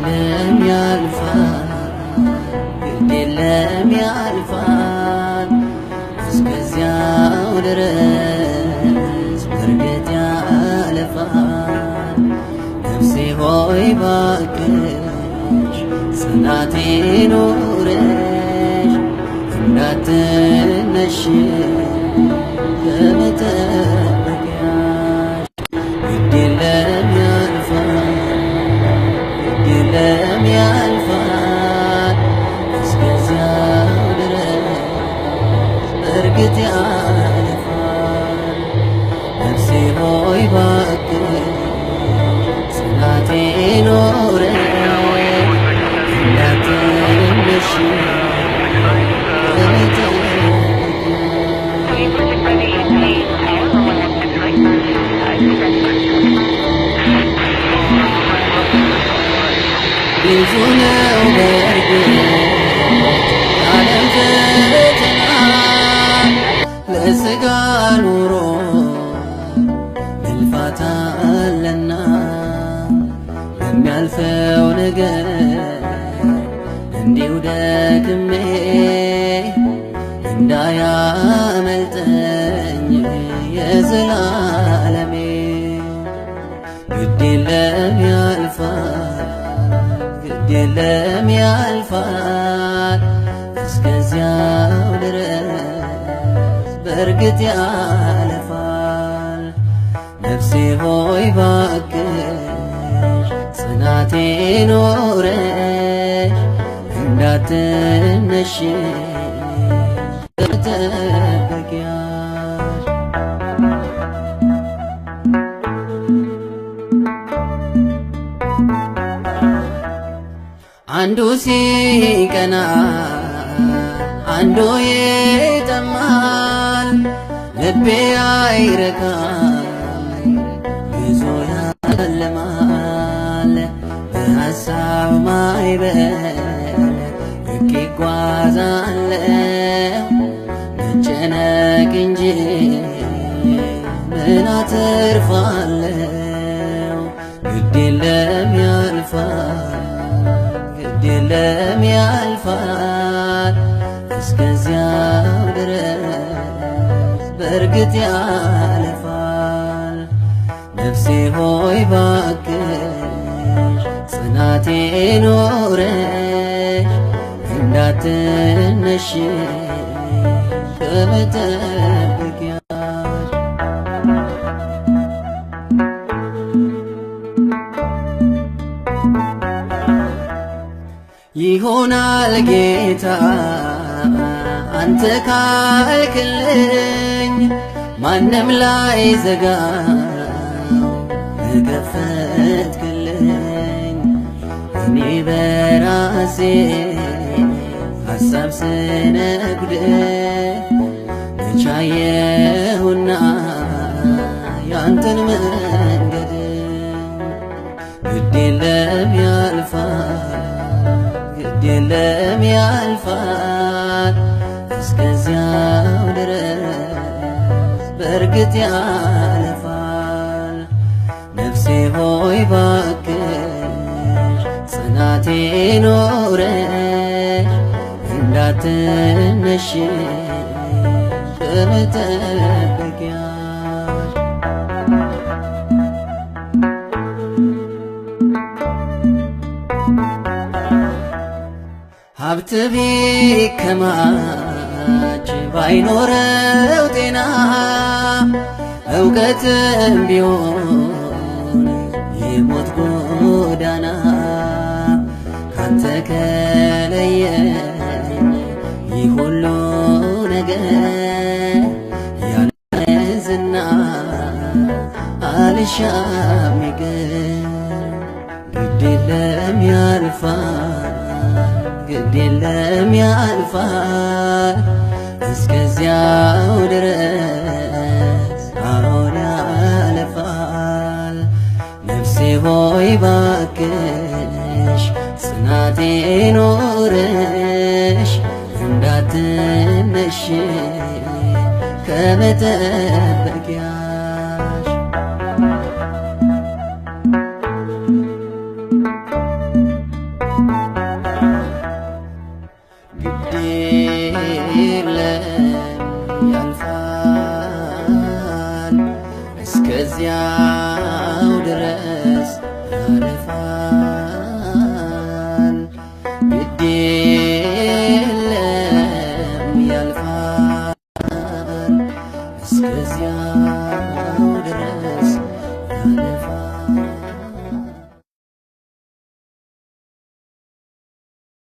የለም ያልፋል፣ ግድ የለም ያልፋል፣ እስከዚያው ድረስ በእርግጥ ያልፋል። ነፍሴ ሆይ ባክሽ ጽናቴ ኑረሽ እንዳትነሽ ከመጠበቂያሽ። ግድ የለም ያልፋል፣ ግድ የለም ያልፋል፣ እስከዚያው ድረስ በእርግጥ ያልፋል። ነፍሴ ሆይ ባክሽ ጽናቴ ኑረሽ እንዳትነሽ ከመጠበቂያሽ። ብዙ ነው በእርግጥ የዓለም ፈተና፣ ለሥጋ ኑሮ መልፋት አለና፣ በሚያልፈው ነገር እንዲሁ ደክሜ እንዳያመልጠኝ የዘላለሜ። ግድ የለም ያልፋል፣ ግድ የለም ያልፋል፣ እስከዚያው ድረስ በእርግጥ ያልፋል። ነፍሴ ሆይ ባክሽ ጽናቴ ኖረሽ እንዳትነሽ መጠበቂያሽ። አንዱ ሲቀና አንዱ ይጠማል፣ ልቤ አይረካም ብዙ ያለማል። በሀሳብ ማዕበል ርቄ እጓዛለሁ፣ መጨነቅ እንጂ ምን አተርፋለሁ? ግድ የለም ያልፋል፣ ግድ የለም ያልፋል፣ እስከዚያው ድረስ በእርግጥ ያልፋል። ነፍሴ ሆይ ባክሽ ጽናቴ ኖረሽ እንዳትነሽ ከመጠበቂያሽ። ይሆናል ጌታ አንተ ካልክልኝ፣ ማንም ላይ ዘጋ ከከፈትክልኝ። እኔ በራሴ ሀሳብ ስነጉድ መቻየሁና ያንተን መንገድ። ግድ የለም ያልፋል፣ ግድ የለም ያልፋል፣ እስከዚያው ድረስ በእርግጥ ያልፋል። ነፍሴ ሆይ ባክሽ ጽናቴ ኖረሽ እንዳትነሽ ከመጠበቂያሽ። ሀብት ቢከማች ባይኖረው ጤና፣ እውቀትም ቢሆን የሞት ጎዳና፣ ካንተ ከለየኝ ይህ ሁሉ ነገር ያለ ዝና አልሻም ይቅር። ግድ የለም ያልፋል፣ ግድ የለም ያልፋል፣ እስከዚያው ድረስ አሁን ያልፋል። ነፍሴ ሆይ ባክሽ ጽናቴ ኖረሽ እንዳትነሽ ከመጠበቂያሽ። እስከዚያው